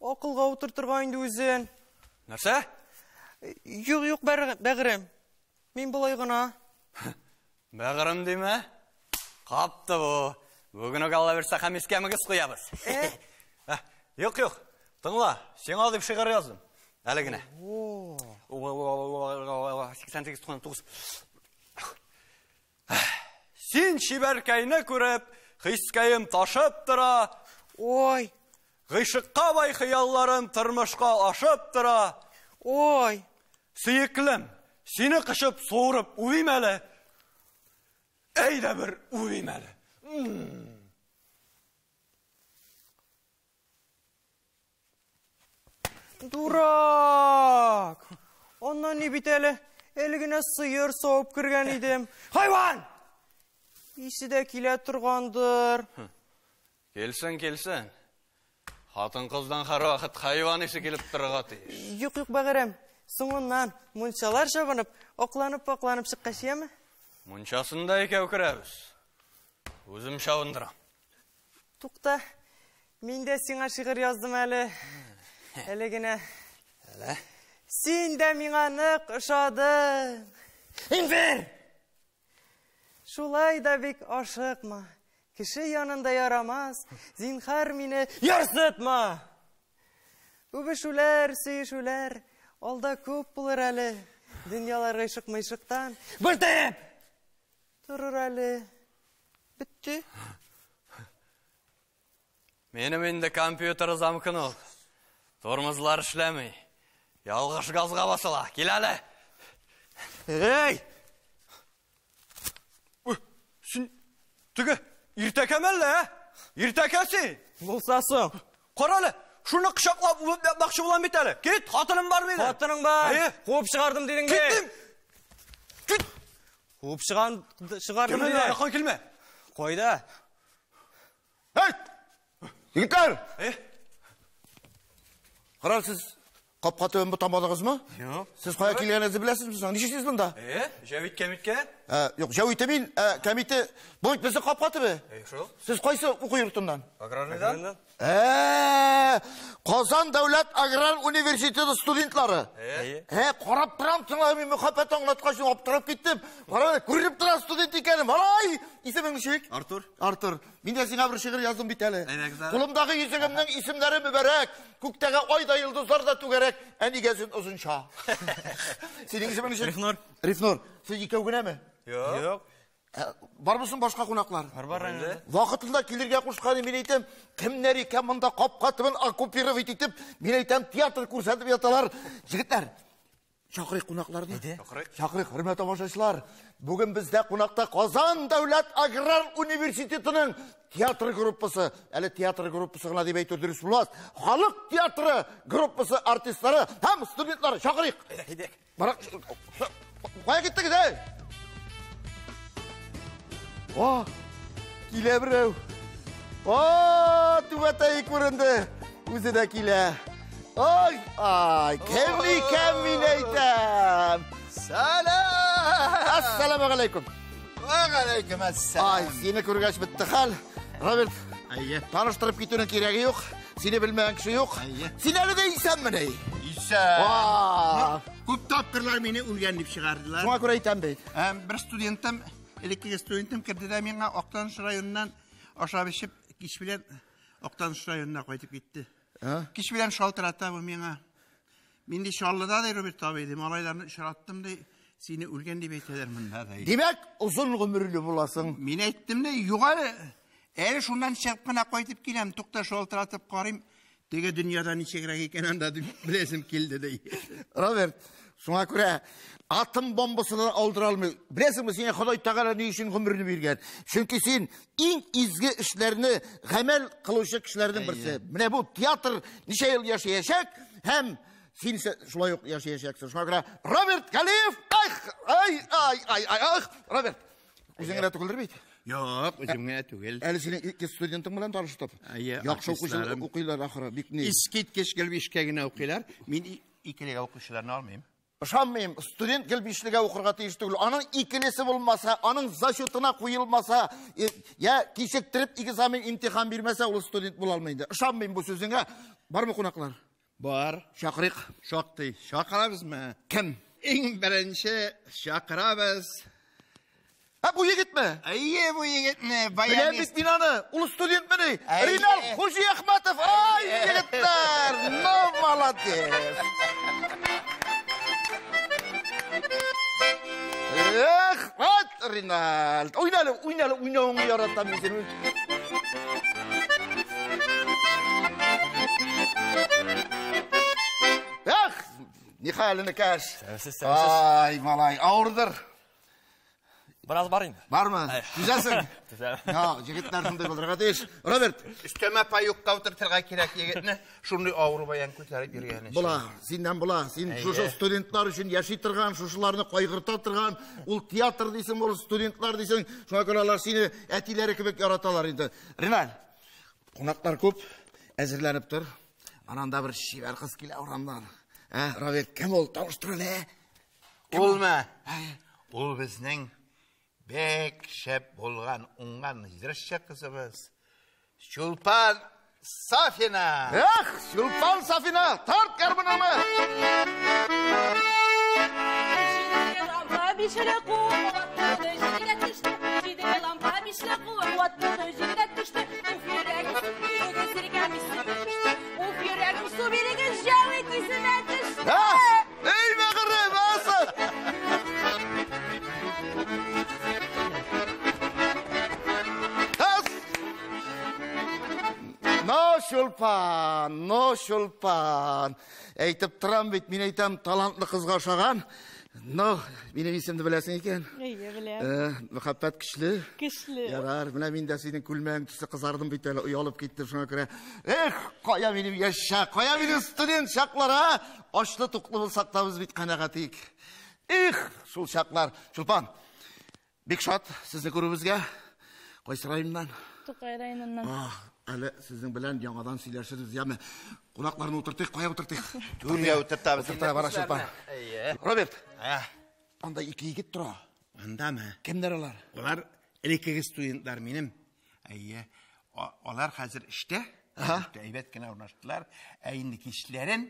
Акылга утыртырга инде үзен. Нәрсә? Юк, юк, бәгырем. Мин болай гына. Бәгырем димә? Капты бу. Бүген үк Алла бирсә хәмискә мөгез куябыз. Юк, юк. Тыңла, сиңа дип шигырь яздым. Әле генә. 88 99. Син чибәркәйне күреп, хискәем ташып тора. Ой. Гыйшыкка бай хыялларым тормышка ашып тора. Ой. Сөеклем, сине кышып суырып үбим әле. Әйдә бер үбим әле. Дурак! Аннан ни бит әле, әле генә сыер савып кергән идем. Хайван! Исе дә килә торгандыр. Килсен, килсен. Хатын-кыздан һәрвакыт хайван исе килеп торырга тиеш. Юк, юк, бәгырем. Соңыннан мунчалар чабынып, акланып-акланып чыккач, яме? Мунчасында икәү керәбез. Үзем чабындырам. Тукта, мин дә сиңа шигырь яздым әле. Әле генә. Әле? Син дә миңа нык ошадың. Инвер! Шулай да бик ашыкма. Кеше янында ярамас. Зинһар мине ярсытма. Үбешүләр, сөешүләр алда күп булыр әле. Дөньялар гыйшык-мыйшыктан Бертеп! торыр әле. Бетте. Минем инде компьютер замкнул. Тормозлар эшләми. Ялгыш газга басыла. Кил әле. Эй! Син теге иртәкә мәллә, ә? Иртәкә син. Булса соң. Кара әле, шуны кочаклап үбеп ятмакчы булам бит әле. Кит, хатыным бар минем. Хатының бар. Әйе. Куып чыгардым дидең бит. Киттем. Кит. Куып чыгардым Килмә, дидең. якын килмә. Кайда? Эй! Егетләр! Э? Карар, сез капка төбен бутамадыгызмы? Юк. Сез кая килгәнегезне беләсезме соң? Ничек сез монда? Э, җәвит кәмиткә? Юк, җәвите мин, кәмите. Бу бит безнең капка төбе. Э, шул. Сез кайсы уку йортыннан? Аграрныйдан? Казан дәүләт аграр университеты студентлары. Карап торам, тыңлап, мин мөхәббәт аңлаткач, аптырап киттем. Кара, күренеп тора студент икәнем. Алай, исемең ничек? Артур. Артур, мин дә сиңа бер шигырь яздым бит әле. Әйдәгез әле. Кулымдагы йөзегемнең исемнәре мөбарәк, күктәге ай да йолдызлар да түгәрәк, ә нигә син озынча? Синең исемең ничек? Рифнур. Рифнур, сез икәү генәме? Юк. Юк. Бармы соң башка кунаклар? Бар, бар инде. Вакытында килергә кушкан, мин әйтәм, кемнәр икән монда капка төбен оккупировать итеп, мин әйтәм, театр күрсәтеп яталар. Егетләр, чакырыйк кунакларны. Чакырыйк. Чакырыйк, хөрмәтле тамашачылар. Бүген бездә кунакта Казан дәүләт аграр университетының театр группасы. Әле театр группасы гына дип әйтү дөрес булмас. Халык театры группасы артистлары һәм студентлары. Чакырыйк. Әйдә. Бара, кая киттегез, әй? О, килә берәү. О, түбәтәй күренде. Үзе дә килә. Ай, ай, кем икән мин әйтәм. Сәлам! Ассаламу алейкум. Ва алейкум ассалам. Ай, сине күргәч бетте хәл. Роберт, Әйе. таныштырып китүнең кирәге юк. Сине белмәгән кеше юк. Әйе. Син әле дә исәнмени? Исән. Ва! Күп тапкырлар мине үлгән дип чыгардылар. Шуңа күрә әйтәм бит. Бер студентым, элеккеге студентым керде дә миңа Актаныш районыннан ашап эчеп, кич белән Актаныш районына кайтып китте. Кич белән шалтырата бу миңа. Мин ди Чаллыда ди Роберт абый ди, малайларны очраттым ди, сине үлгән дип әйтәләр монда ди. Димәк, озын гомерле буласың. Мин әйттем дә, юк әле. Әле шуннан чыгып кына кайтып киләм, тукта шалтыратып карыйм. Теге дөньяда ничегрәк икән анда дип беләсем килде ди. Роберт, шуңа күрә атом бомбасын да алдыра алмый. Беләсеңме, сиңа Ходай Тәгалә ни өчен гомерне биргән? Чөнки син иң изге эшләрне гамәл кылучы кешеләрнең берсе. Менә бу театр ничә ел яшәячәк һәм син шулай ук яшәячәксең. Шуңа күрә Роберт Галиев, ай, ай, ай, ай, ай, ай, Роберт, үзең генә түгелдер бит? Юк, үзем генә түгел. Әле синең ике студентың белән таныштып. Әйе, Яхшы укучылар артистларым. укыйлар ахыры, бик ни. Искиткеч гел бишкә генә укыйлар. Мин икелегә укучыларны алмыйм. Ышанмыйм, студент гел бишлегә укырга тиеш түгел. Аның икелесе булмаса, аның зачетына куелмаса, я кичектереп экзамен имтихан бирмәсә, ул студент була алмый инде. Ышанмыйм бу сүзеңә. Бармы кунаклар? Бар. Чакырыйк. Шактый. Чакырабызмы? Кем? Иң беренче чакырабыз. Ә бу егетме? Әйе, бу егетне, Беләм баянист. бит мин аны. Ул студентмени? Әйе. Ринал Хуҗиәхмәтов. Ай, егетләр! Ну, молодец! Эх, вот, Ринальд. Уйна әле, уйна әле, уйнавыңны яратам мин сине. Эх, нихәл, энекәш. Сәбәпсез, сәбәпсез. Ай, малай, авырдыр. Бераз бар инде. Бармы? Түзәсең? Түзәм. Я, егетләр шундый булырга тиеш. Роберт, Өстәмә паёкка утыртырга кирәк егетне. Шундый авыр баян күтәреп йөргән өчен. Була, синнән була. Син шушы студентлар өчен яши торган, шушыларны кайгырта торган, ул театр дисең, ул студентлар дисең, шуңа күрә алар сине әтиләре кебек яраталар инде. Риналь, кунаклар күп, әзерләнеп тор. Ананда бер чибәр кыз килә урамнан. Ә, Роберт, кем ул? Тавыштыр әле. Улмы? Ул безнең бик шәп булган, уңган җырчы кызыбыз. Чулпан Сафина. Эх, Чулпан Сафина, тарт гармуныңны. Җиде лампа бишле куып җиргә төште. Җиде лампа бишле куып җиргә төште. Уф, йөрәгем, су бирегез, йөрәгем исемә төште. Уф, йөрәгем, су бирегез, җавит исемә төште. Эй, бәгырем, асы! Ас! Но, Чулпан, но, Чулпан. Әйтеп торам бит, мин әйтәм, талантлы кызга ошаган. Но, минем исемне беләсең икән. Әйе, беләм. Мәхәббәт көчле. Көчле. Ярар, менә мин дә синең күлмәгең төсе кызардым бит әле, оялып киттем шуңа күрә. Эх, кая минем яшь чак, кая минем студент чаклар, а? Ачлы туклы булсак та без бит канәгать. Эх, шул чаклар. Чулпан, бик шат сезне күрүебезгә. Кайсы районнан? Тукай районыннан. Ах, әле сезнең белән яңадан сөйләшербез, яме. Кунакларны утыртыйк, кая утыртыйк? Түргә утыртабыз. Утырта бара Чулпан. Әйе. Роберт, Ә, анда ике егет тора. Андамы? Кемнәр алар? Алар элеккеге студентлар минем. Әйе. Алар хәзер эштә. Әйбәт кенә урнаштылар. Ә инде кичләрен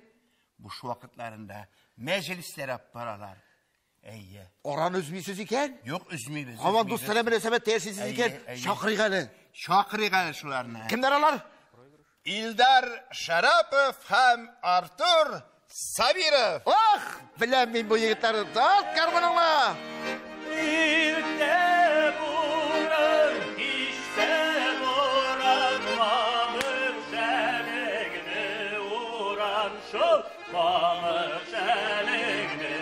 буш вакытларында мәҗлесләр алып баралар. Әйе. Араны өзмисез икән? Юк, өзмибез. Һаман өзмибез. дустанә мөнәсәбәттә яшисез Әйе, икән? әйе. Чакырыйк әле. Чакырыйк әле шуларны. Кемнәр алар? Илдар Шарапов һәм Артур Сабиров. Ах, беләм мин бу егетләрне. Тарт гармуныңны. Иртә буран, кичтә буран, мамык шәлегне уран, шул мамык шәлегне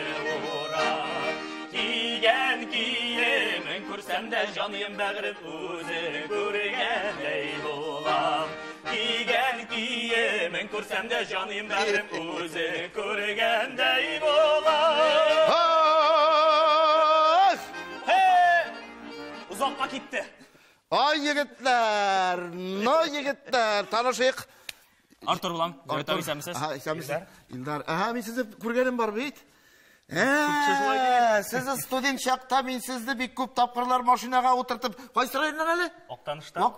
уран. Кигән киемен күрсәм дә җаным бәгърем үзең күргәндәй булам. Кигән киемен күрсәм дә җаным бәгърем үзең күргәндәй булам. Ах! Хе! Узакка китте. Ай егетләр, но егетләр, танышыйк. Артур булам. Җавит абый, исәнмесез? Аһа, исәнмесез. Илдар. Аһа, мин сезне күргәнем бар бит. Сез студент чакта мин сезне бик күп тапкырлар машинага утыртып, кайсы районнан әле? Актаныштан.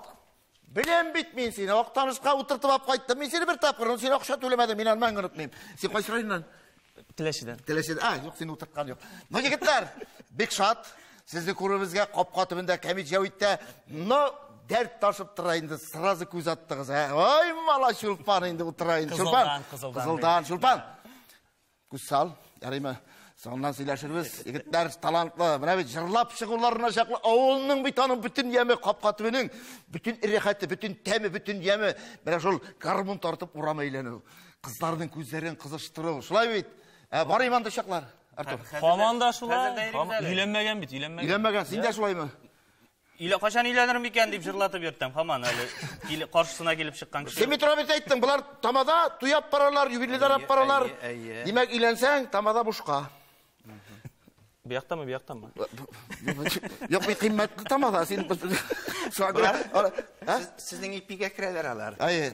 Беләм бит мин сине, Актанышка утыртып алып кайттым. Мин сине бер тапкыр, син акча түләмәдең, мин аны мәңге онытмыйм. Син кайсы районнан? Теләчедән. Теләчедән. А, юк, сине утырткан юк. Ну, егетләр, бик шат. Сезне күрүебезгә капка төбендә кәмит Җәвиттә, но дәрт ташып тора инде, сразу күз аттыгыз, ә? Ой, мала Чулпан инде утыра инде. Чулпан. Кызылдан, кызылдан. Кызылдан, Чулпан. Күз сал, ярыймы? Соңыннан сөйләшербез. Егетләр талантлы. Менә бит җырлап чыгуларына чаклы авылның бит аның бөтен яме, капка төбенең бөтен рәхәте, бөтен тәме, бөтен яме. Менә шул гармун тартып урам әйләнү. Кызларның күзләрен кызыштыру. Шулай бит. Барыйм анда чаклар. Артур. Һаман да шулай. Хәзер дә йөрибез әле. Өйләнмәгән бит, өйләнмәгән. Өйләнмәгән, син дә шулаймы? Өйлә качан өйләнерм икән дип җырлатып йөрттем. Һаман әле каршысына килеп чыккан кеше. Син бит Роберт әйттең, болар тамада туяп баралар, юбилейлар алып баралар. Әйе, әйе. Димәк, өйләнсәң, тамада бушка. Бу яктамы, бу яктамы? Юк, бик кыйммәтле тамада, син. Шуңа күрә, Болар- ә? Сезнең ипигә керәләр алар. Әйе.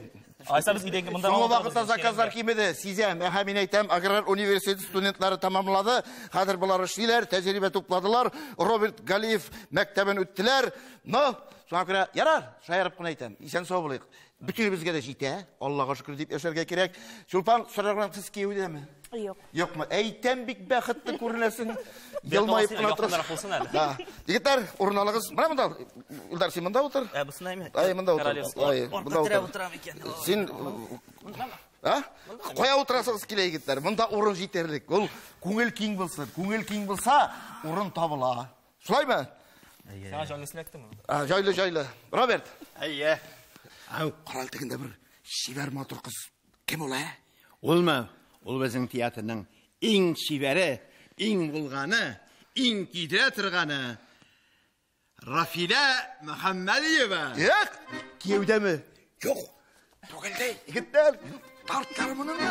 Айса без өйдәге монда. Соңгы вакытта заказлар кимеде. Сизәм, әһә мин әйтәм, аграр университет студентлары тамамлады. Хәзер болар эшлиләр, тәҗрибә тупладылар. Роберт Галиев мәктәбен үттеләр. Но, шуңа күрә, ярар, шаярып кына әйтәм. Исән сау булыйк. Бөтенебезгә дә җитә. Аллага шөкер дип яшәргә кирәк. Чулпан, сорарга сез кияүдәме? Юк. Юкмы? Әйтәм, бик бәхетле күренәсең. Елмаеп кына Якынрак булсын әле. Да. Егетләр, урын алыгыз. Менә монда. Илдар, син монда утыр. Ә, бусын әйме? Ай, монда утыр. Ай, монда утыр. Утырам икән. Син А? Кая утырасыгыз килә, егетләр? Монда урын җитәрлек. Ул күңел киң булсын. Күңел киң булса, урын табыла. Шулаймы? Сиңа җайлы эләктеме? А, җайлы, җайлы. Роберт. Әйе. Ау, карал тегендә бер чибәр матур кыз. Кем ул, ә? Улмы? Ул безнең театрның иң чибәре, иң булганы, иң кидерә торганы Рафилә Мөхәммәдиева. Юк, кияүдәме? Юк. Түгел ди, егетләр, тарт гармуныңны.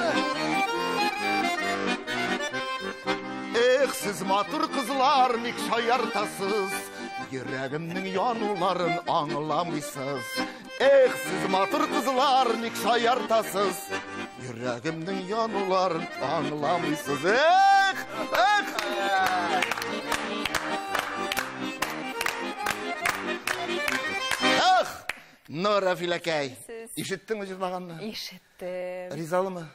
Эх, сез матур кызлар, ник шаяртасыз? Йөрәгемнең януларын аңламыйсыз. Эх, сез матур кызлар, ник шаяртасыз? Йөрәгемнең януларын аңламыйсыз. Эх, эх! Эх! Ну, Рафиләкәй, Сез. ишеттеңме җырлаганны? Ишеттем. Ризалымы?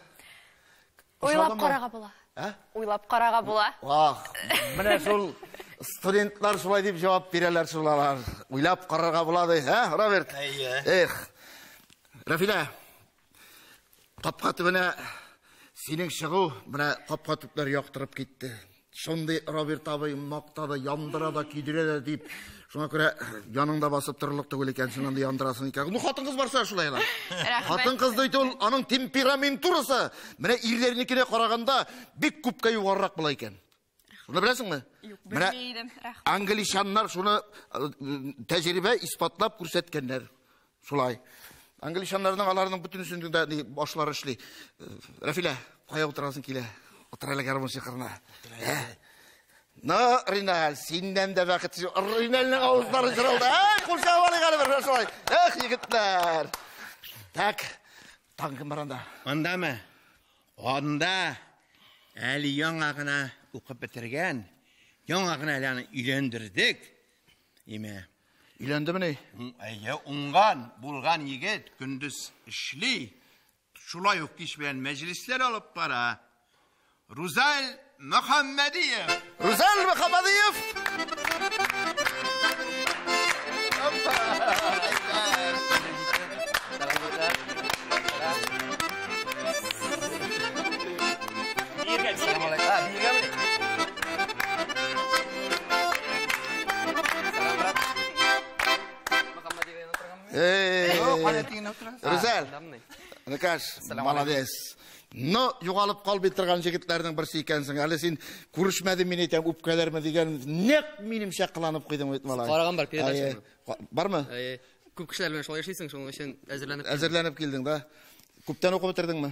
Уйлап Ошадымы? карарга була. Ә? Уйлап карарга була. Ах, менә шул студентлар шулай дип җавап бирәләр шул алар. Уйлап карарга була ди, ә, Роберт? Әйе. Эх. Рафилә, капка төбенә синең чыгу, менә капка төпләре яктырып китте. Шундый Роберт абый мактады, яндыра да, көйдерә дә дип. Шуңа күрә яныңда басып торырлык түгел икән, син анда яндырасың икән. Ну, хатын-кыз барса шулай ала. Рәхмәт. Хатын-кыз ди ул, аның темпераментурасы менә ирләрнекенә караганда бик күпкә югарырак була икән. Шуны беләсеңме? Юк, Менә белми идем. Рәхмәт. Англичаннар шуны тәҗрибә исбатлап күрсәткәннәр. Шулай. Англичаннарның аларның бөтенесенең дә ни башлары эшли. Рафилә, кая утырасың килә? Утыр әле гармунчы кырына. Ә? Ну, Риналь, синнән дә бәхетсез. Ринальнең авызлары җырылды. Әй, кул чабып алыйк әле бер шулай. Эх, егетләр. Так, тагын кем бар анда? Андамы? Анда әле яңа гына укып бетергән, яңа гына әле аны өйләндердек. Име? Өйләндемени? Әйе, уңган, булган егет көндез эшли, шулай ук кич белән мәҗлесләр алып бара. Рузаль Мөхәммәдиев. Рузаль Мөхәммәдиев. Биергә, биергә. Эй, Кая тигенә утырасың? Рузаль. Ныкаш, молодец. Но югалып калмый торган җегетләрнең берсе икәнсең. Әле син күрешмәдем мин әйтәм, үпкәләрме дигән, нәкъ минемчә кыланып куйдың бит, малай. Караган бар, передача Әйе. Бармы? Әйе. Күп кешеләр белән шулай эшлисең, шуның өчен әзерләнеп Әзерләнеп килдең, да? Күптән укып бетердеңме?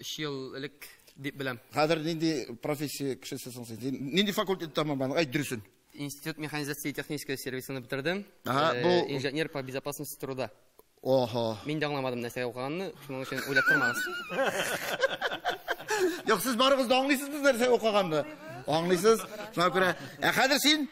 3 ел элек дип беләм. Хәзер нинди профессия кешесесең син? Син нинди факультет тәмамладың? Әйт дөресен. Институт механизации и технического сервисны бетердем. Ага, бу- Инженер по безопасности труда. Охо. Мин дә аңламадым нәрсәгә укыганны, шуның өчен уйлап тормагыз. Юк, сез барыгыз да аңлыйсыз нәрсә укыганны. Аңлыйсыз. Шуңа күрә, ә хәзер син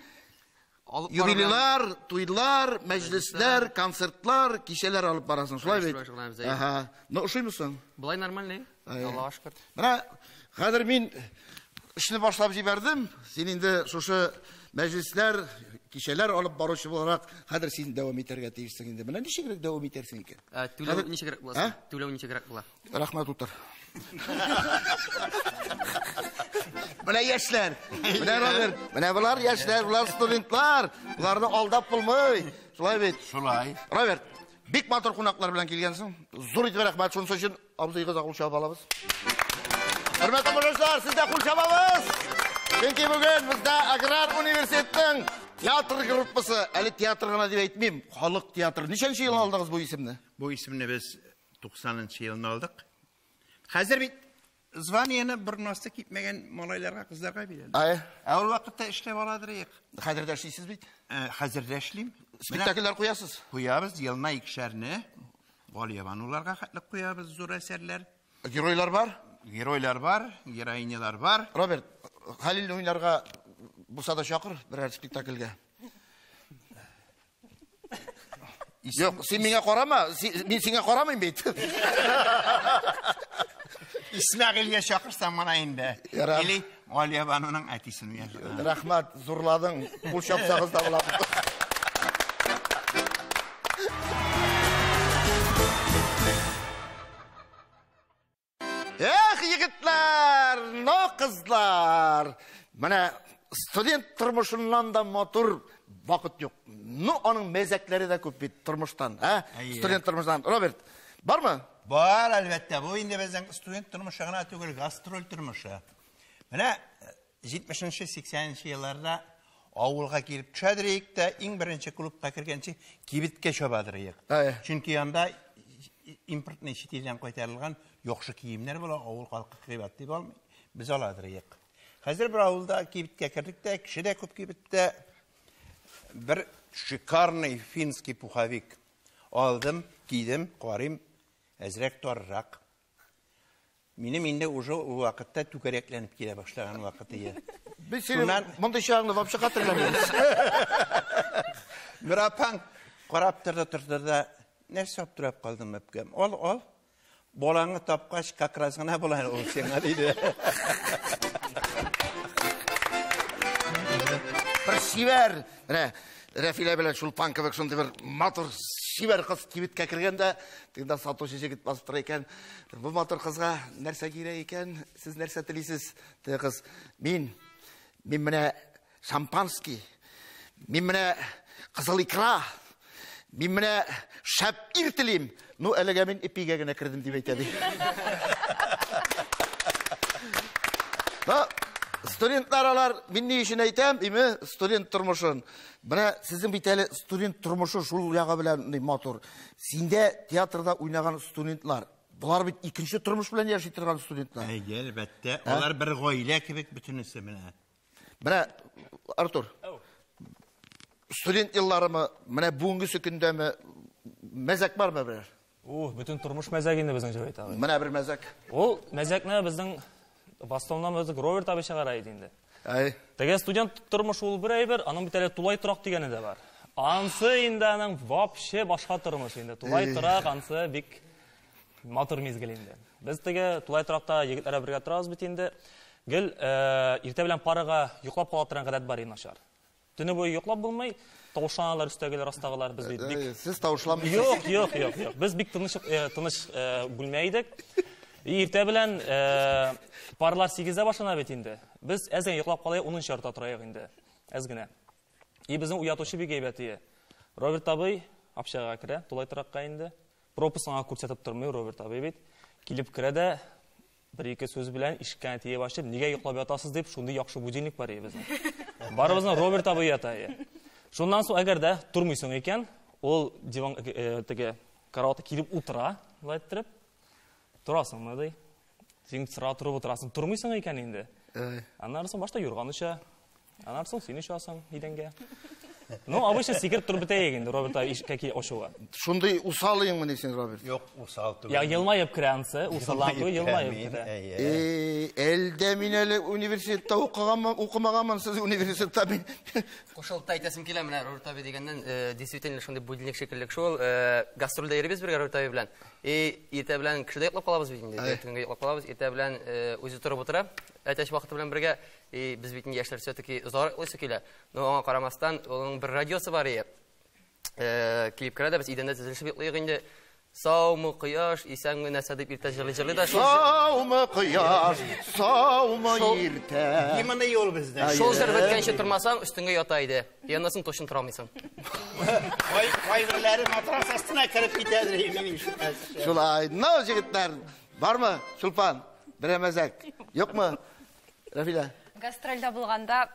Алып бару белән- юбилейлар, туйлар, мәҗлесләр, концертлар, кичәләр алып барасың, шулай бит? Шулай шөгыльләнәбез, әйе. Аһа. Ну, ошыймы соң? Болай нормальный. Әйе. Аллага шөкер. Менә хәзер мин эшне башлап җибәрдем. Син инде шушы мәҗлесләр, кичәләр алып баручы буларак хәзер син дәвам итәргә тиешсең инде. Менә ничегрәк дәвам итәрсең икән? Ә, Түләү Хәзер- ничегрәк була? Ә? Түләү ничегрәк була? Рәхмәт, утыр. Менә яшьләр, менә Роберт, менә болар яшьләр, болар студентлар. Боларны алдап булмый. Шулай бит. Шулай. Роберт, бик матур кунаклар белән килгәнсең. Зур итеп рәхмәт шунысы өчен абзыйгызга кул чабып алабыз. Хөрмәтле тамашачылар, сез дә кул чабабыз. Чөнки бүген бездә Аграр университетның театр группасы, әле театр гына дип әйтмим, халык театры. Ничәнче ел алдыгыз бу исемне? Бу исемне без 90 елны алдык. Хәзер бит званиене борын асты китмәгән малайларга, кызларга бирәләр. Ай, Ә ул вакытта эшләп аладыр идек. хәзер дә эшлисез бит. Хәзер дә эшлим. Спектакльләр куясыз. Куябыз елына икешәрне. Галиябануларга хәтле куябыз зур әсәрләр. Геройлар бар? Геройлар бар, героинялар бар. Роберт, Хәлилне уйнарга булса да чакыр берәр спектакльгә. Юк, син миңа карама, мин сиңа карамыйм бит. Исмәгыйльгә чакырсаң моны инде. Ярар. Или Галиябануның әтисен уйнарга. Рәхмәт, зурладың. Кул чапсагыз да була. Эх, егетләр, но кызлар. Менә студент тормышыннан да матур вакыт юк. Ну, аның мәзәкләре дә күп бит тормыштан, ә? Әйе. Студент тормышыннан. Роберт, бармы? Бар, әлбәттә. Бу инде безнең студент тормышы гына түгел, гастроль тормышы. Менә 70-нче, 80-нче елларда авылга килеп төшәдер идек тә, иң беренче клубка кергәнче кибеткә чабадыр идек. Әйе. Чөнки анда импортный чит илдән кайтарылган яхшы киемнәр була, авыл халкы кыйбат дип алмый. Без аладыр идек. Хәзер бер авылда кибеткә кердек тә, кеше дә күп кибеттә. Бер шикарный финский пуховик алдым, кидем, карыйм, әзрәк таррак. Минем инде уже ул вакытта түгәрәкләнеп килә башлаган вакыт иде. Без синең мондый чагыңны вообще хәтерләмибез. Бер апаң карап торды, торды да, нәрсә аптырап калдың, әпкәм? Ал, ал. Балаңны тапкач, как раз гына була ул сиңа, диде. Бер чибәр, менә Рәфилә белән Чулпан кебек шундый бер матур чибәр кыз кибеткә кергәндә, тегендә сатучы җегет басып тора икән. Бу матур кызга нәрсә кирәк икән? Сез нәрсә телисез? Теге кыз, мин менә шампанский, мин менә кызыл икра, мин менә шәп ир телим. Ну, әлегә мин эпигә генә кердем дип әйтә ди. Да, студентлар алар, мин ни өчен әйтәм, име, студент тормышын. Менә сезнең бит әле студент тормышы шул ягы белән ни матур. Синдә театрда уйнаган студентлар, болар бит икенче тормыш белән яши торган студентлар. Әйе, әлбәттә, алар бер гаилә кебек бөтенесе менә. Менә, Артур, студент елларымы, менә бүгенгесе көндәме мәзәк бармы берәр? О, бөтен тормыш мәзәк инде безнең Җәвит абый. Менә бер мәзәк. Ул мәзәкне безнең в основном безнең Роберт абый чыгара иде инде. Әй. Теге студент тормышы ул бер әйбер, аның бит әле тулай торак дигәне дә бар. Ансы инде аның вообще башка тормыш инде. Тулай торак ансы бик матур мизгел инде. Без теге тулай торакта егетләр бергә торабыз бит инде. Гел иртә белән парага йоклап кала торган гадәт бар инде начар. Төне буе йоклап булмый, тавышланалар өстәгеләр, астагылар, без бит бик Сез тавышламыйсыз. Юк, юк, юк, юк. Без бик тыныч бүлмә идек. Иртә белән парлар 8-дә башлана бит инде. Без әз генә йоклап калайык, 10-нчы яртыда торайык инде. Әз генә. И безнең уятучы бик әйбәт ие. Роберт абый общагага керә, тулай торакка инде. Пропуск аңа күрсәтеп тормый Роберт абый бит. Килеп керә дә бер-ике сүз белән ишеккә тиеп ачып, нигә йоклап ятасыз дип, шундый яхшы будильник бар ие безнең. Барыбызның Роберт абый ята ие. Шуннан соң әгәр дә тормыйсың икән, ул диван, теге караватка килеп утыра, былай иттереп. Торасыңмы ди? Син сыра торып утырасың, тормыйсың икән инде. Аннан соң башта юрган оча, аннан соң син очасың идәнгә. Ну, обычно сикереп торып бетә инде Роберт абый ишеккә килеп ачуга. Шундый усал идеңмени син, Роберт? Юк, усал түгел. Я елмаеп керә ансы, усаллан түгел, елмаеп керә. Әлдә мин әле университетта укыганмын, укымаганмын, сез университетта мин. Кушылып та әйтәсем килә, менә Роберт абый дигәннән, действительно шундый будильник шикелле шул, гастрольдә йөрибез бергә Роберт абый белән. И иртә белән кешедә йоклап калабыз бит инде, төнгә йоклап калабыз, иртә белән үзе торып утыра, әтәч вакыты белән бергә, и без бит инде яшьләр все-таки озак йоклыйсы килә. Но аңа карамастан, аның бер радиосы бар ие. Килеп керә дә без идәндә тезелешеп йоклыйк инде. Саумы кояш, исәнме нәрсә дип иртә җырлый-җырлый да шул Саумы кояш, саумы иртә. Гимны юл бездә. Шул җыр беткәнче тормасаң, өстеңгә ята иде. Яннан соң точно тора алмыйсың. Кайберләре матрас астына кереп китәдер, минем ишетмәс. Шулай. Ну, җегетләр, бармы, Чулпан? Берәр мәзәк. Юкмы? Рәфилә. Гастрольдә булганда,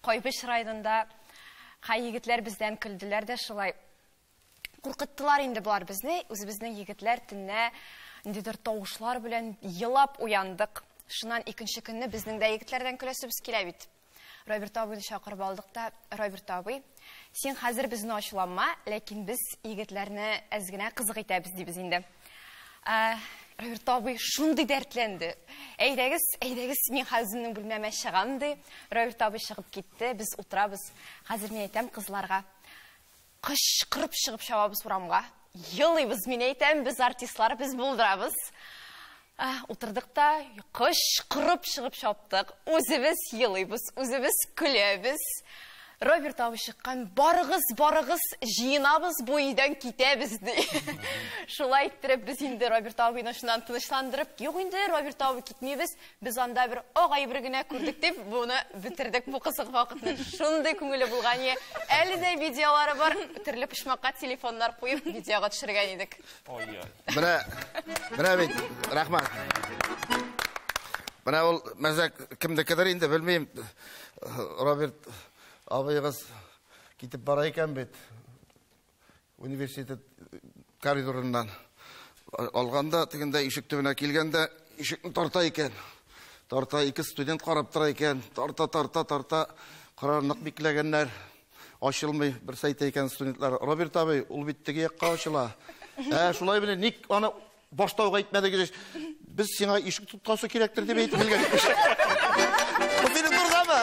Кайбыч районында хай егетләр бездән көлделәр дә шулай. Куркыттылар инде болар безне, үзебезнең егетләр төнлә ниндидер тавышлар белән елап уяндык. Шуннан икенче көнне безнең дә егетләрдән көләсебез килә бит. Роберт абыйны чакырып алдык та, Роберт абый, син хәзер безне ачуланма, ләкин без егетләрне әз генә кызык итәбез дибез инде. Роберт абый шундый дәртләнде. Әйдәгез, әйдәгез, мин хәзер үземнең бүлмәмә чыгам ди. Роберт абый чыгып китте, без утырабыз. Хәзер мин әйтәм кызларга, кычкырып чыгып чабабыз урамга. Елыйбыз, мин әйтәм, без артистлар, без булдырабыз. Утырдык та кычкырып чыгып чаптык. Үзебез елыйбыз, үзебез көләбез. Роберт абый чыккан, барыгыз, барыгыз, җыенабыз, бу өйдән китәбез, ди. Шулай иттереп без инде Роберт абыйны шуннан тынычландырып, юк инде, Роберт абый китмибез, без анда бер ак әйбер генә күрдек дип, буны бетердек бу кызык вакытны. Шундый күңеле булган е. Әле дә видеолары бар, төрле почмакка телефоннар куеп видеога төшергән идек. Ой-ой. Менә, менә бит, рәхмәт. Менә ул мәзәк кемнекедер инде, белмим. Роберт абыегыз китеп бара икән бит. Университет коридорыннан алганда, тегендә ишек төбенә килгәндә, ишекне тарта икән. Тарта, ике студент карап тора икән. Тарта, тарта, тарта. Карар нык бикләгәннәр. Ачылмый, берсе әйтә икән студентлар. Роберт абый, ул бит теге якка ачыла. Шулай белән ник аны башта ук әйтмәдегез? Без сиңа ишек тоткасы кирәктер дип әйтеп белгән. Бу синең турыдамы?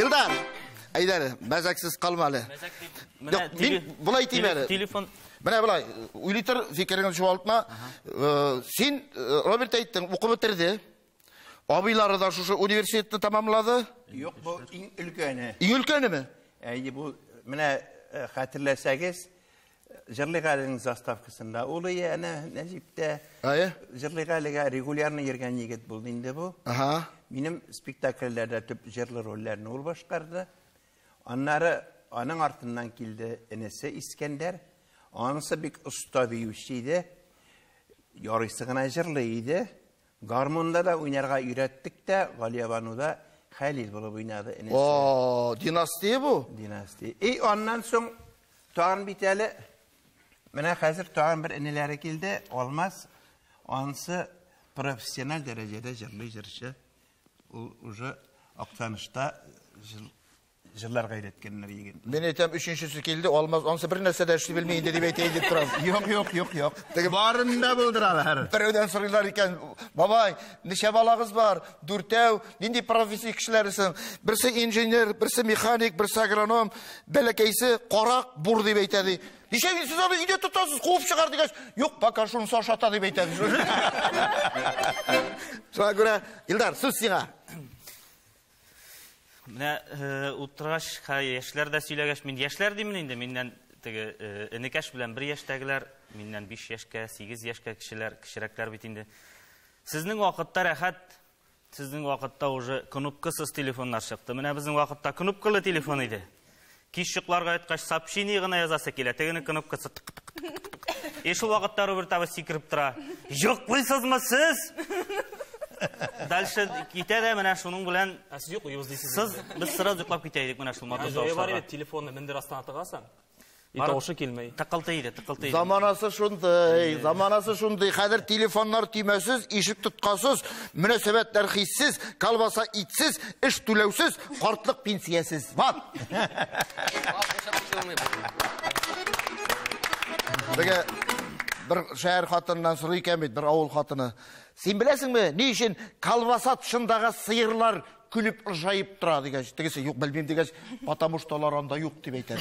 Илдар, әйдә әле, мәзәксез калма әле. Мәзәк дип, менә Юк, мин болай әйтим әле. Телефон. Менә болай, уйлый тор, фикереңне югалтма. Син, Роберт әйттең, укып бетерде. Абыйлары да шушы университетны тәмамлады. Юк, бу иң өлкәне. Иң өлкәнеме? Әйе, бу менә хәтерләсәгез, Җырлыйк әленең заставкасында ул әнә Нәҗиптә. Әйе. Җырлыйк әлегә регулярно йөргән егет булды инде бу. Ага. Минем спектакльләрдә төп җырлы рольләрне ул башкарды. Аннары аның артыннан килде энесе Искәндәр. Анысы бик оста биюче иде. Ярыйсы гына җырлый иде. Гармонда да уйнарга өйрәттек тә, Галиябануда Хәлил булып уйнады энесе. О, династия бу. Династия. И аннан соң тагын бит әле менә хәзер тагын бер энеләре килде, Алмаз. Анысы профессиональ дәрәҗәдә җырлый җырчы. Ул уже Актанышта җырларга өйрәткәннәр егет. Мин әйтәм, өченчесе килде, Алмаз, анысы бер нәрсә дә эшли белми инде дип әйтәйин дип торам. Юк, юк, юк, юк. Теге Барын да булдыралар. Берәүдән сорыйлар икән, бабай, ничә балагыз бар? Дүртәү, нинди профессия кешеләресең? Берсе инженер, берсе механик, берсе агроном, бәләкәйсе карак бур дип әйтә ди. Ничә сез аны өйдә тотасыз, куып чыгар дигәч, юк, пока шунысы ашата дип әйтә ди. Шуңа күрә, Илдар, сүз сиңа. Менә утыргач, яшьләр дә сөйләгәч, мин яшьләр димен инде, миннән теге энекәш белән бер яшьтәгеләр, миннән 5 яшькә, 8 яшькә кешеләр, кечерәкләр бит инде. Сезнең вакытта рәхәт, сезнең вакытта уже кнопкасыз телефоннар чыкты. Менә безнең вакытта кнопкалы телефон иде. Кич йокларга яткач сообщение гына язасы килә, тегенең кнопкасы тык тык тык тык. И шул вакытта Роберт абый сикереп тора. Йоклыйсызмы сез? Дальше китә дә менә шуның белән. Ә сез йоклыйбыз дисез. Сез без сразу йоклап китә идек менә шул матур тавышларга. тавышларга. Бар телефонны мендер астына тыгасың. И тавышы килмей. Тыкылты иде, тыкылты иде. Заманасы шундый, заманасы шундый. Хәзер телефоннар төймәсез, ишек тоткасыз, мөнәсәбәтләр хиссез, колбаса итсез, эш түләүсез, картлык пенсиясез. Ват! Теге бер шәһәр хатыныннан сорый икән бит, бер авыл хатыны. Син беләсеңме, ни өчен колбаса тышындагы сыерлар көлеп ыржаеп тора дигәч, тегесе юк, белмим дигәч, потому что алар анда юк дип әйтә.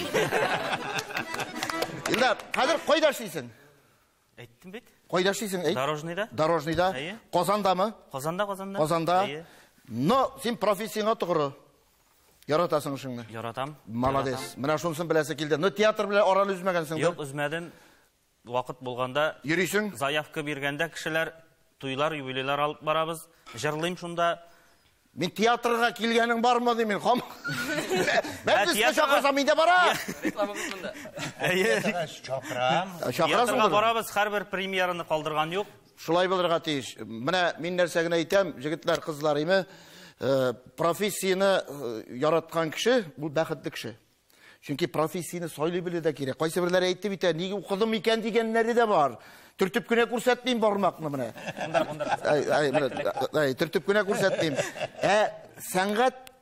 Илдар, хәзер кайда эшлисең? Әйттем бит. Кайда эшлисең, әйт? Дорожныйда. Дорожныйда. Әйе. Казандамы? Казанда, Казанда. Казанда. Әйе. Но син профессияңа тугры. Яратасың эшеңне. Яратам. Молодец. Менә шунысын беләсе килде. Но театр белән араны өзмәгәнсең. Юк, өзмәдем. Вакыт булганда йөрисең. Заявка биргәндә кешеләр туйлар, юбилейлар алып барабыз. Җырлыйм шунда. Мин театрга килгәнең бармы дим мин. Мәҗлескә чакырсам мин дә барам. Реклама бит монда. Әйе. Чакырам. Театрга барабыз, һәрбер премьераны калдырган юк. Шулай булырга тиеш. Менә мин нәрсә генә әйтәм, җегетләр, кызлар, име, профессияне яраткан кеше, бу бәхетле кеше. Чөнки профессияне сайлый белү дә кирәк. Кайсы берләре әйтте бит, нигә укыдым икән дигәннәре дә бар. Төртеп кенә күрсәтмим бармакны менә. Ай, төртеп кенә күрсәтмим. Ә сәнгать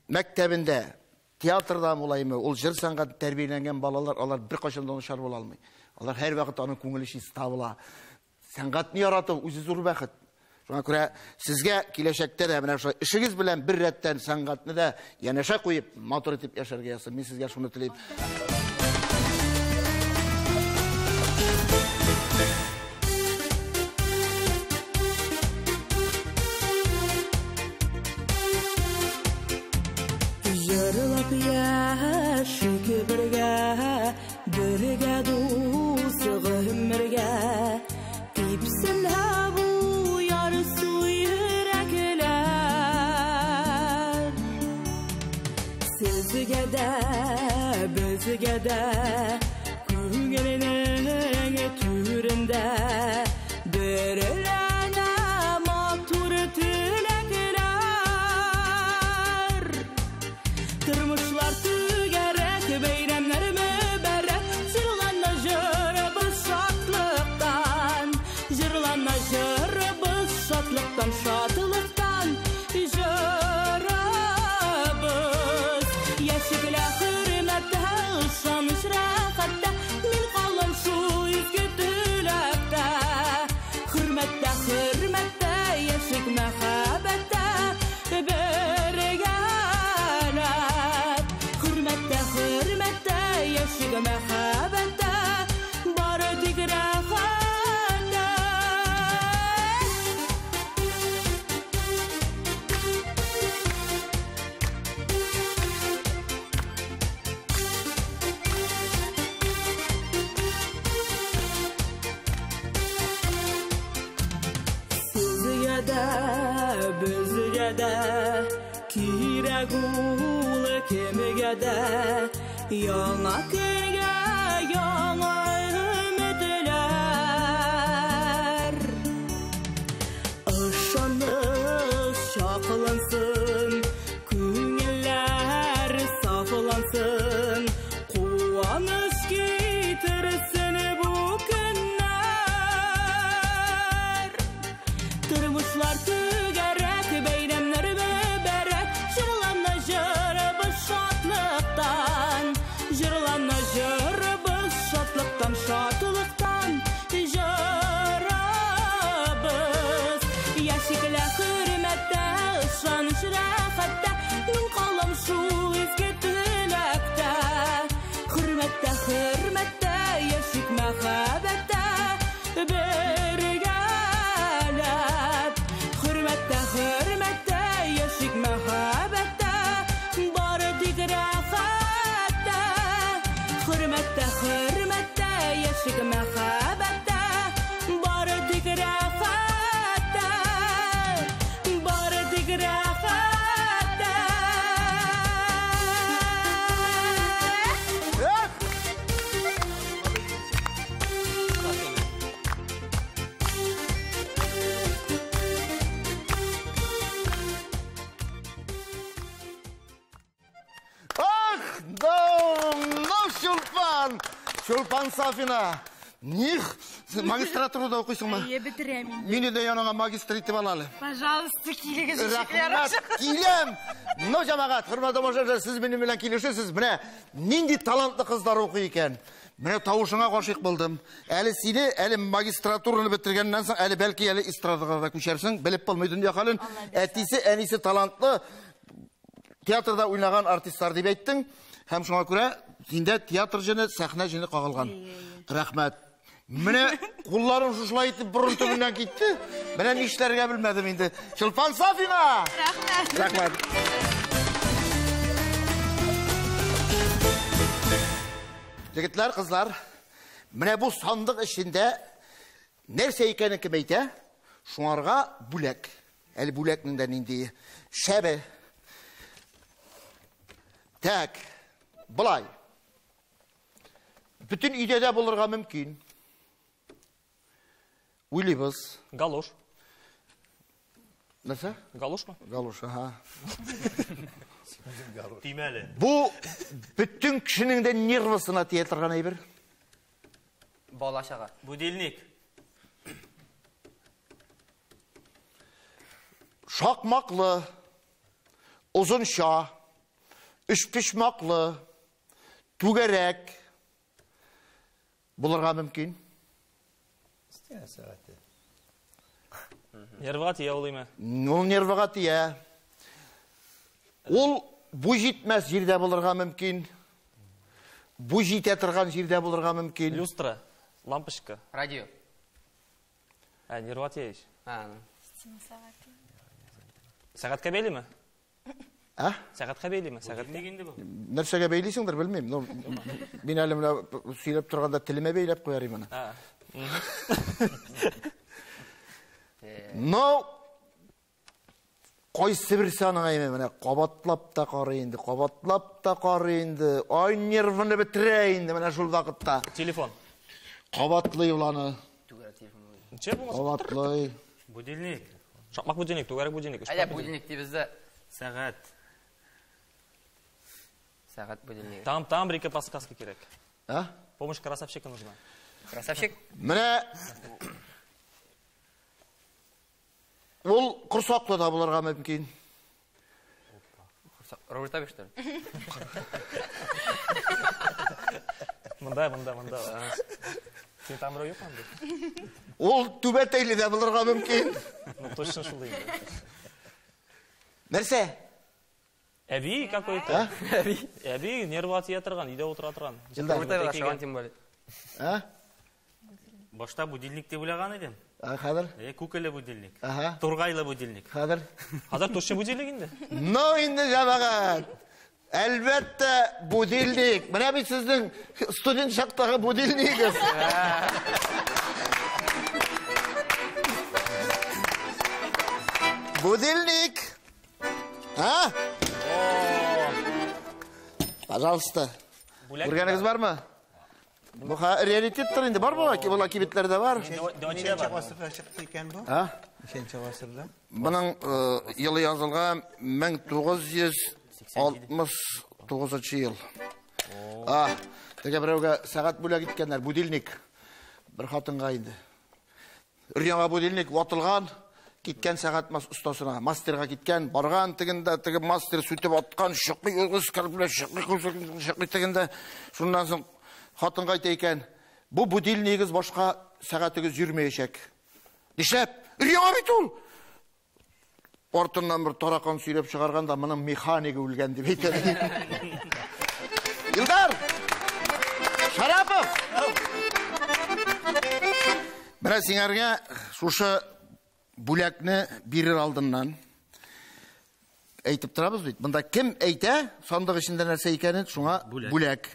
мәктәбендә, театрда булаймы, ул җыр сәнгате тәрбияләнгән балалар, алар беркайчан да начар була алмый. Алар һәрвакыт аның күңеле чиста була. Сәнгатьне ярату үзе зур бәхет. Шуңа күрә сезгә киләчәктә дә менә шулай эшегез белән бер рәттән сәнгатьне дә янәшә куеп, матур итеп яшәргә язсын. Мин сезгә шуны телим. Җырлап яшик бергә, бергә дус гомергә. Типсен бу ярсу йөрәкләр. Сезгә дә, безгә дә, күңелнең түрендә берләнә матур теләкләр. Тормышлар түгәрәк, бәйрәмнәр мөбарәк, җырлана җырыбыз шатлыктан, җырлана җырыбыз шатлыктан, шатлыктан җырыбыз. Яшьлеклә хөрмәттә, ышаныч рәхәттә, мин калам шул изге теләктә. Хөрмәттә, хөрмәттә, яшьлек мәхәббәттә, бергәләп. Хөрмәттә, хөрмәттә, яшьлек мәхәббәттә, бары тик рәхәттә. Сезгә дә, безгә дә, кирәк ул кемгә дә, яңа көнгә яңа өметләр. Ышаныч чаклансын, күңелләр сафлансын, куаныч китерсен бу көннәр. Тормышлар түгәрәк, бәйрәмнәр мөбарәк, җырлана җырыбыз шатлыктан, җырлана җырыбыз шатлыктан, шатлыктан җырыбыз. Яшьлеклә хөрмәттә, ышаныч рәхәттә, мин калам шул изге теләктә. Хөрмәттә, хөрмәттә, яшьлек мәхәббәттә, бергәләп. Хөрмәттә, хөрмәттә, яшьлек мәхәббәттә, бары тик рәхәттә. Хөрмәттә, хөрмәттә, яшьлек мәхәббәттә, бары тик рәхәттә. Бары тик рәхәттә. Ах, да, ну, Чулпан! Чулпан Сафина! Них, магистратурада укыйсыңмы? Әйе, бетерәм инде. Мине дә яныңа магистр итеп ал әле. Пожалуйста, килегез ишекләр Рәхмәт, ачык. киләм. Ну, җәмәгать, хөрмәтле тамашачылар, сез минем белән килешәсез. Менә нинди талантлы кызлар укый икән. Менә тавышыңа гашыйк булдым. Әле сине, әле магистратураны бетергәннән соң, әле бәлки әле эстрадага да күчәрсең, белеп булмый дөнья хәлен. Әтисе, әнисе талантлы, театрда уйнаган артистлар дип әйттең. Һәм шуңа күрә синдә театр җене, сәхнә җене кагылган. Рәхмәт. Менә кулларым шушылай итеп борын төбеннән китте. Менә нишләргә белмәдем инде. Чулпан Сафина! Рәхмәт. Рәхмәт. Егетләр, кызлар, менә бу сандык эчендә нәрсә икәнен кем әйтә? Шуңарга бүләк. Әле бүләкнең дә ниндие? Шәбе. Так, былай. Бөтен өйдә дә булырга мөмкин. Уйлыйбыз. Галош. Нәрсә? Галошмы? Галош, ага. Тимәле. Бу бөтен кешенең дә нервысына тия торган әйбер. Бала чага. Будильник. Шакмаклы, озынча, өчпочмаклы, түгәрәк булырга мөмкин. Стена сәгате. Нервыга тия ул име? Ул нервыга тия. Ул бу җитмәс җирдә булырга мөмкин. Бу җитә торган җирдә булырга мөмкин. Люстра, лампочка. Радио. Ә, нервыга тия ич. А, ну. Стена сәгате. Сәгатькә бәйлеме? Ә? Сәгатькә бәйлеме? Сәгатькә. Будильник инде бу. Нәрсәгә бәйлисеңдер, белмим. Ну, мин әле менә сөйләп торганда телемә бәйләп куяр идем аны. А. Но кайсы берсе аның әйме менә кабатлап та карый инде, кабатлап та карый инде. Ай нервыны бетерә инде менә шул вакытта. Телефон. Кабатлый ул аны. Түгәрәк телефон. Ничә булмаса? Кабатлый. Будильник. Шакмак будильник, түгәрәк будильник. Әйдә, будильник дибез дә. Сәгать. Сәгать будильнигы. Там, там бер ике подсказка кирәк. А? Помощь красавчика нужна. Красавчик. Менә ул корсаклы да булырга мөмкин. Роберт абый, что ли? Монда, монда, монда. Син там берәү юк анда? Ул түбәтәйле дә булырга мөмкин. Ну, точно шул инде. Нәрсә? Әби какой-то. Әби. Әби нервыга тия торган, өйдә утыра торган. Илдар. Роберт абый ашаган, тем более. А? Башта будильник дип уйлаган идем. А, хәзер? Күкеле будильник. Ага. Тургайлы будильник. Хәзер. Хәзер точно будильник инде. Ну инде җәмәгать. Әлбәттә, будильник. Менә бит сезнең студент чактагы будильнигыз. Будильник. А? Пожалуйста. Бүләк. Күргәнегез бармы? Бу раритеттыр инде бармы? Була кибетләрдә бар. Дәвачы Ничәнче бар. гасырда чыкты икән бу? А? Ничәнче гасырда? Моның елы язылган 1969 ел. А, теге берәүгә сәгать бүләк иткәннәр, будильник. Бер хатынга инде. Өр-яңа будильник ватылган, киткән сәгать остасына, мастерга киткән, барган тегендә, теге мастер сүтеп аткан, чыкмый, үз белән чыкмый, чыкмый тегендә. Шуннан соң хатынга әйтә икән, бу будильнигегез башка сәгатегез йөрмәячәк. Нишләп? Өр-яңа бит ул. Артыннан бер таракан сөйләп чыгарган да, моның механигы үлгән дип әйтә. Илдар! Шарапов! Менә сиңәргә шушы бүләкне бирер алдыннан әйтеп торабыз бит. Монда кем әйтә, сандык эчендә нәрсә икәнен, шуңа бүләк.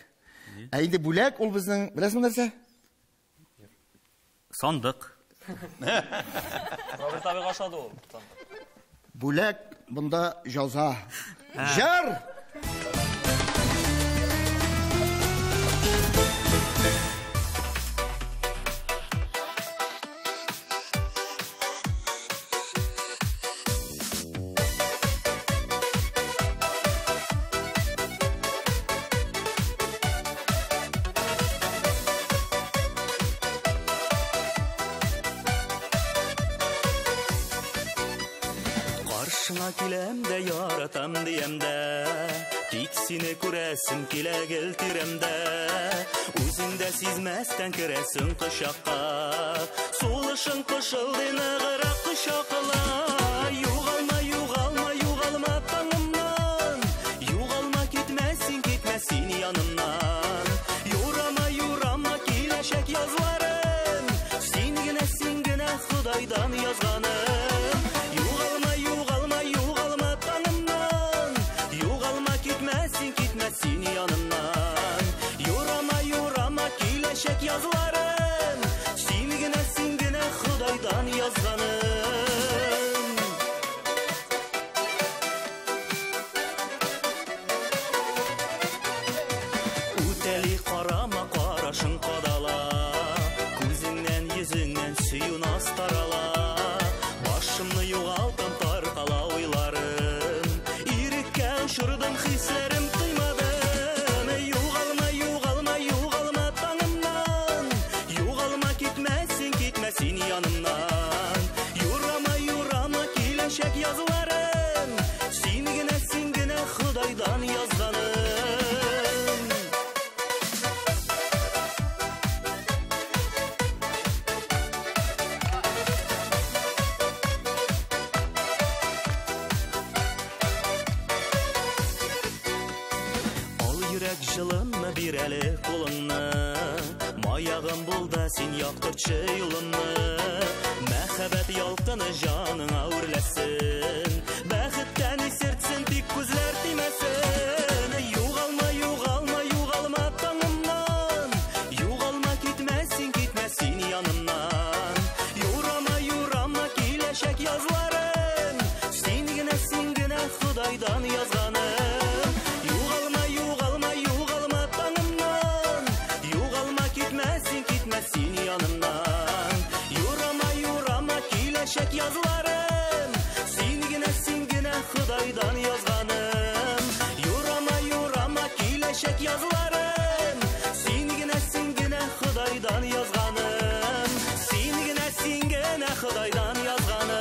Ә инде бүләк ул безнең, беләсеңме нәрсә? Сандык. Роберт абыйга ошады ул. Бүләк монда җаза. Җыр! Каршыңа киләм дә яратам диям дә, тик сине күрәсем килә гел тирәмдә. Үзең дә сизмәстән керәсең кочакка, сулышың пышылдый ныграк кочакла. Югалма, югалма, югалма таңымнан, югалма, китмә син, китмә син янымнан. Юрама, юрама киләчәк язларын, син генә, син генә Ходайдан язганым. Югалма, югалма, югалма таңымнан, югалма, китмә син, китмә син янымнан. Юрама, юрама киләчәк язларын, син генә, син генә Ходайдан язганым. Үтәли карама карашың кадала, күзеңнән, йөзеңнән сөю наз тарала. Башымны югалтам таркала уйларым, иреккә очырдым Йөрәк җылымны бир әле кулыңны, маягым бул да син яктыртчы юлымны. Мәхәббәт ялкыны җаныңа үрләсен, бәхеттән исертсен, тик күзләр тимәсен. Югалма, югалма, югалма таңымнан, югалма, китмә син, китмә син янымнан. Юрама, юрама киләчәк язларын, син генә, син генә Ходайдан язганым. Югалма, югалма, югалма таңымнан, югалма, китмә син, китмә син янымнан. Юрама, юрама киләчәк язларын, син генә, син генә Ходайдан язганым. Юрама, юрама киләчәк язларын, син генә, син генә Ходайдан язганым. Син генә, син генә Ходайдан язганым.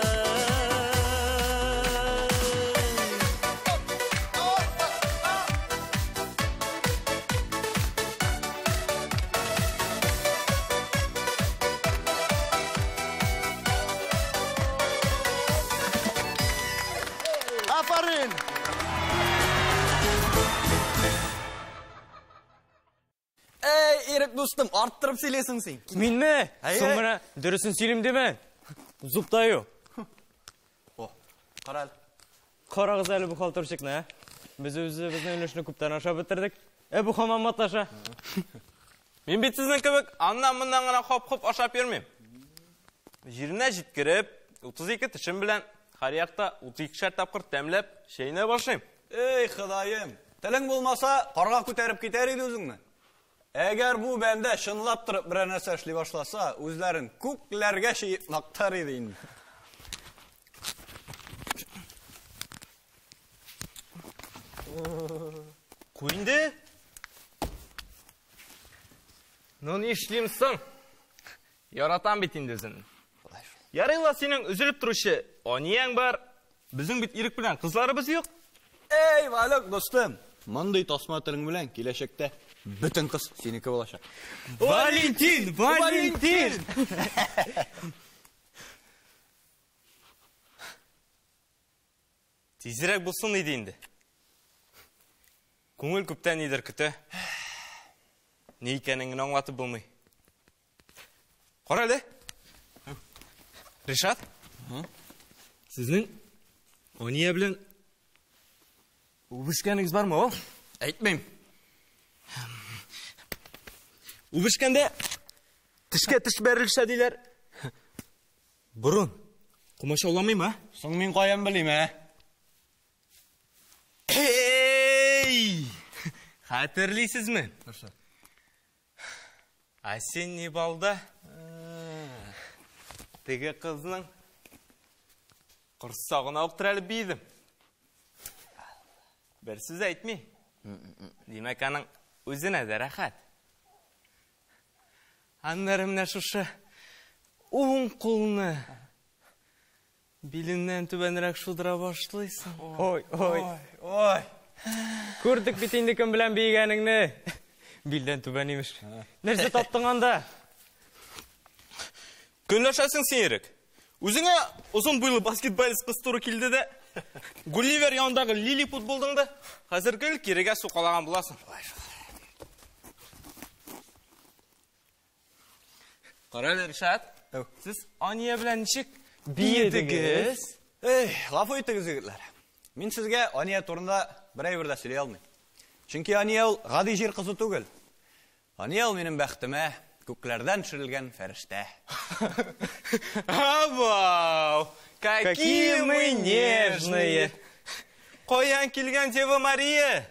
Афарин! Эй, Ирек дустым, арттырып сөйлисең син. Минме? Әйе. Соң менә дөресен сөйлим диме? Зубтаю. О, кара әле. Карагыз әле бу халтурчикны, ә? Без үзебезнең өлешне күптән ашап бетердек. Ә бу һаман маташа. Мин бит сезнең кебек аннан-моннан гына хоп-хоп ашап йөрмим. Җиренә җиткереп, 32 тешем белән һәр якта 32 тапкыр тәмләп чәйнәй башлыйм. Эй, Ходаем, телең булмаса, карга күтәреп китәр иде үзеңне. Әгәр бу бәндә чынлап торып берәр нәрсә эшли башласа, үзләрен күкләргә чөеп мактар иде инде. Куй инде. Ну нишлим соң? Яратам бит инде үзен. Ярый ла синең өзелеп торучы анияң бар. Безнең бит Ирек белән кызларыбыз юк. Эй, Валек дустым, мондый тасма телең белән киләчәктә бөтен кыз синеке булачак. Валентин, Валентин! Тизрәк булсын иде инде. Күңел күптән нидер көтә. Ни икәнен генә аңлатып булмый. Кара әле. Ришат? Сезнең Ания белән үбешкәнегез бармы, о? Әйтмим. Үбешкәндә тешкә теш бәрелешә диләр. Борын комачауламыймы, а? Соң мин каян белим, ә? Эй! Хәтерлисезме? Нәрсә? Осенний балда теге кызның корсагына ук терәлеп биедем. Бер сүз әйтми. Димәк, аның үзенә дә рәхәт. Аннары менә шушы уң кулны биленнән түбәнрәк шудыра башлыйсың. Ой, ой. Ой. Күрдек бит инде кем белән биегәнеңне. Билдән түбән имеш. Нәрсә таптың анда? Көнләшәсең син, Ирек. Үзеңә озын буйлы баскетболист кыз туры килде дә, Гулливер янындагы лилипут булдың да, хәзер гел кирегә сукалаган буласың. Кара әле, Ришат. Сез Ания белән ничек биедегез? Эй, гафу итегез, егетләр. Мин сезгә Ания турында бер әйбер дә сөйли алмыйм. Чөнки Ания ул гади җир кызы түгел. Ания ул минем бәхетемә күкләрдән төшерелгән фәрештә. Вау! Какие мы нежные! Каян килгән Дева Мария?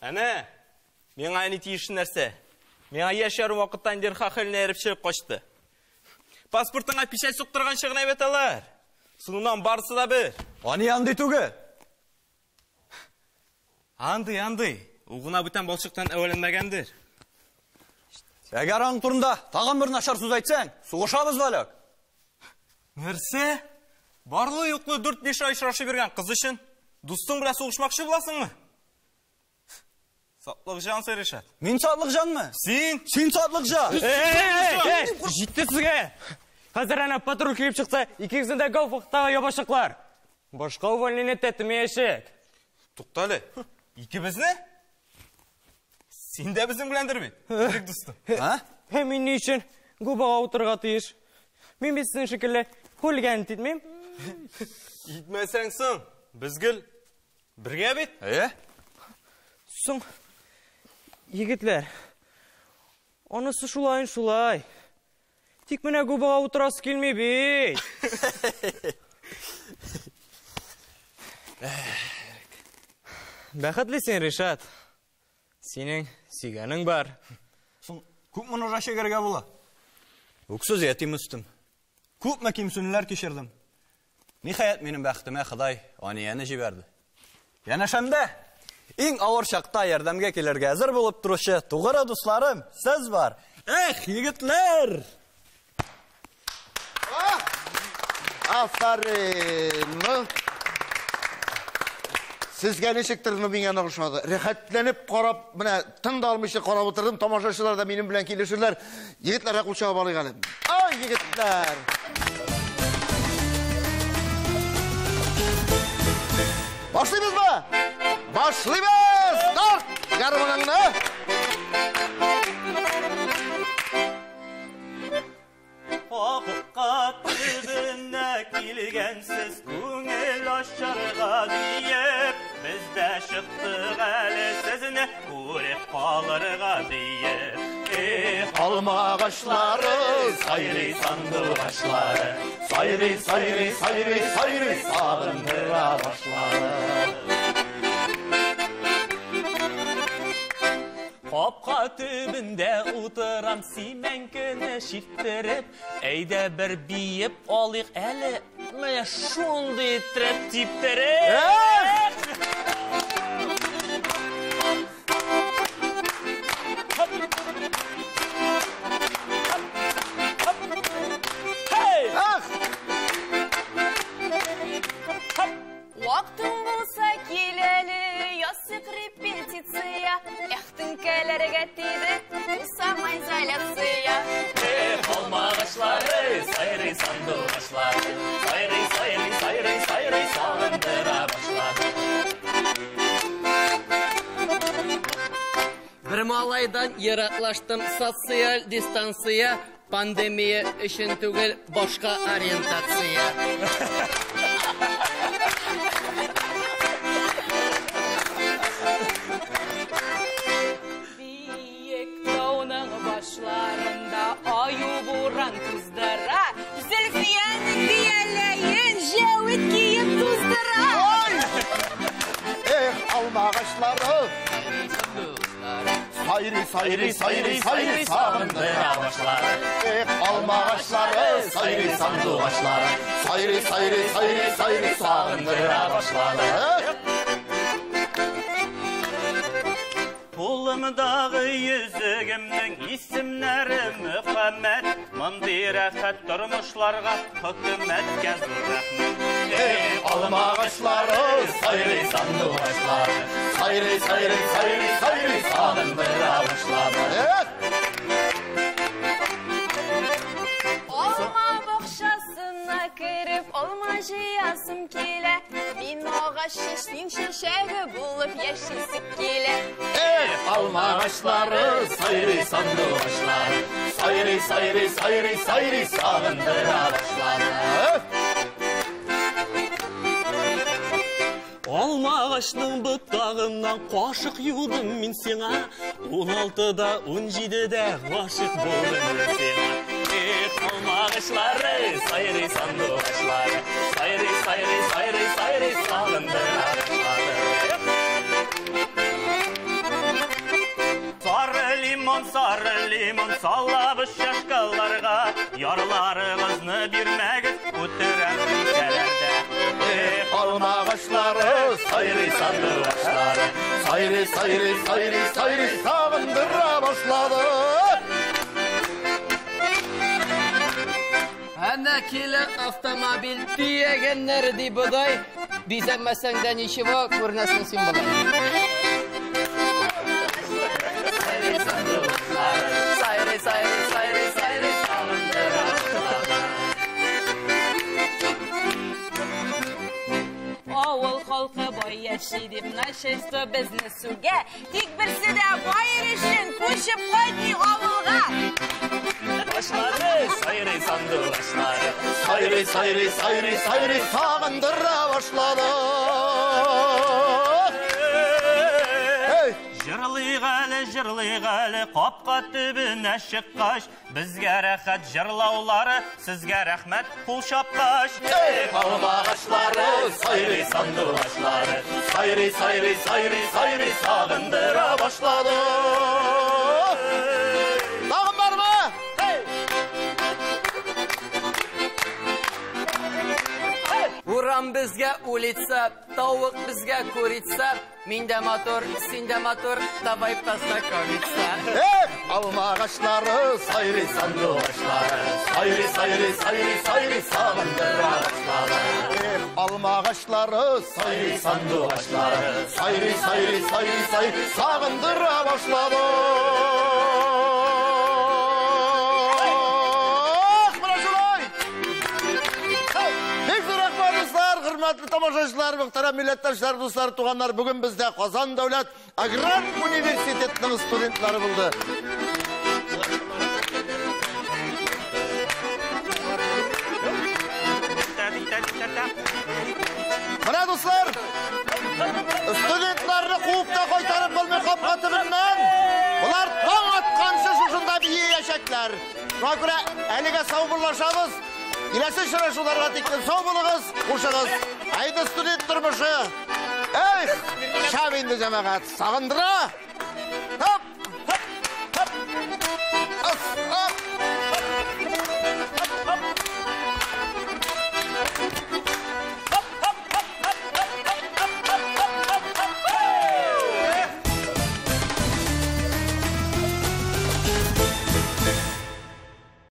Әнә, миңа әни тиешле нәрсә. Миңа яшь ярым вакыттан Дерха хәленә эреп чыгып качты. Паспортыңа печать суктырганчы гына әйбәт алар. Соңыннан барысы да бер. Ания андый түгел. Андый, андый. Ул гына бүтән балчыктан әвәләнмәгәндер. Әгәр аның турында тагын бер начар сүз әйтсәң, сугышабыз, Валек. Нәрсә? Барлы-юклы 4-5 ай очрашып йөргән кыз өчен дустың белән сугышмакчы буласыңмы? Сатлык җан син, Ришат. Мин сатлык җанмы? Син? Син сатлык җан. Эй, җитте сезгә. Хәзер әнә патруль килеп чыкса, икегезне дә галфактага ябачаклар. Башка увольнение тәтемәячәк. Туктале. Икебезне? Син дә безнең беләндер бит, Ирек дустым. А? Ә мин ни өчен губага утырырга тиеш? Мин бит сезнең шикелле хулиган итмим. Итмәсәң соң, без гел бергә бит. Әйе. Соң, егетләр, анысы шулайын шулай. Тик менә губага утырасы килми бит. Бәхетле син, Ришат. Синең сөйгәнең бар. Соң күпме нужа чигәргә була? Үксез ятим үстем. Күпме кимсенүләр кичердем. Ниһаять, минем бәхетемә Ходай Анияне җибәрде. Янәшәмдә иң авыр чакта ярдәмгә килергә әзер булып торучы тугры дусларым, сез бар. Эх, егетләр! Афәрин! Сезгә ничектер, ну, миңа нык ошады. Рәхәтләнеп карап, менә тын да алмыйча карап утырдым. Тамашачылар да минем белән килешерләр. Егетләргә кул чабып алыйк әле. Ай, егетләр! Башлыйбызмы? Башлыйбыз! Старт! Гармоныңны! Капка төбенә килгәнсез күңел ачарга диеп, без дә чыктык әле сезне күреп калырга диеп. Эх, алма агачлары, сайрый сандугачлары, сайрый, сайрый, сайрый, сайрый сагындыра башлады. Капка төбендә утырам, симәнкене чирттереп, әйдә бер биеп алыйк әле, менә шундый иттереп типтереп. Вактың булса кил әле, ясык репетиция, эх, теңкәләргә тиде, бу самоизоляция. Эх, алма агачлары, сайрый сандугачлары, сайрый, сайрый, сайрый, сайрый сагындыра башлады. Бер малайдан ераклаштым, социаль дистанция, пандемия өчен түгел, башка ориентация. Биек тауның башларында аю буран туздыра, Зөлфиянең бияләен җәвит киеп туздыра. Ой! Эх, алма агачлары, сайрый, сайрый, сайрый, сайрый сагындыра башлады. Эх, алма агачлары, сайрый сандугачлары, сайрый, сайрый, сайрый, сайрый сагындыра башлады. Кулымдагы йөзегемнең исемнәре Мөхәммәт, мондый рәхәт тормышларга хөкүмәткә зур рәхмәт. Эх, алма агачлары, сайрый сандугачлары, сайрый, сайрый, сайрый, сайрый сагындыра башлады. Алма бакчасына кереп, алма җыясым килә. Мин агач син чәчәге булып яшисем килә. Эх, алма агачлары, сайрый сандугачлары, сайрый, сайрый, сайрый, сайрый сагындыра башлады. Алма агачның ботагыннан кашык юдым мин сиңа, 16-да, 17-дә гашык булдым мин сиңа. Эх, алма агачлары, сайрый сандугачлары, сайрый, сайрый, сайрый, сайрый сагындыра башлады. Сары лимон, сары лимон, салабыз чашкаларга, ярларыгызны бирмәгез, үтерәм кичәләрдә. Эх, алма агачлары, сайрый сандугачлары, сайрый, сайрый, сайрый, сайрый сагындыра башлады. Әнә килә автомобиль төягәннәр ди бодай, бизәнмәсәң дә ничего, күренәсең син болай. Сайрый сандугачлары, сайрый, сайрый, сайрый, сайрый сагындыра башлады. Авыл халкы бай яши дип начальство безне сүгә. Тик берсе дә баер өчен күчеп кайтмый авылга. Башлары сайрый сандугачлары. Сайрый, сайрый, сайрый, сайрый сагындыра башлады. Эй! Җырлыйк әле, җырлыйк әле, капка төбенә чыккач, безгә рәхәт җырлаулары, сезгә рәхмәт кул чапкач. Эй, алмагачлары, сайрый сандугачлары, сайрый, сайрый, сайрый, сайрый сагындыра башлады. Тагын бармы? Урам безгә улица, тавык безгә курица. Мин дә матур, син дә матур, давай познакомиться. Эх, алмагачлары, сайрый сандугачлары, сайрый, сайрый, сайрый, сайрый сагындыра башлады. Эх, алмагачлары, сайрый сандугачлары, сайрый, сайрый, сайрый, сайрый сагындыра башлады. Ах, менә шулай! Бик зур рәхмәт, дуслар, хөрмәтле тамашачылар, мөхтәрәм милләттәшләр, дуслар, туганнар. Бүген бездә Казан дәүләт аграр университетының студентлары булды. Менә, дуслар, студентларны куып та кайтарып булмый капка төбеннән. Болар таң атканчы шушында биеячәкләр. Шуңа күрә әлегә саубуллашабыз. Киләсе очрашуларга тиклем сау булыгыз, хушыгыз. Әйдә, студент тормышы. Эх, шәп инде, җәмәгать, сагындыра.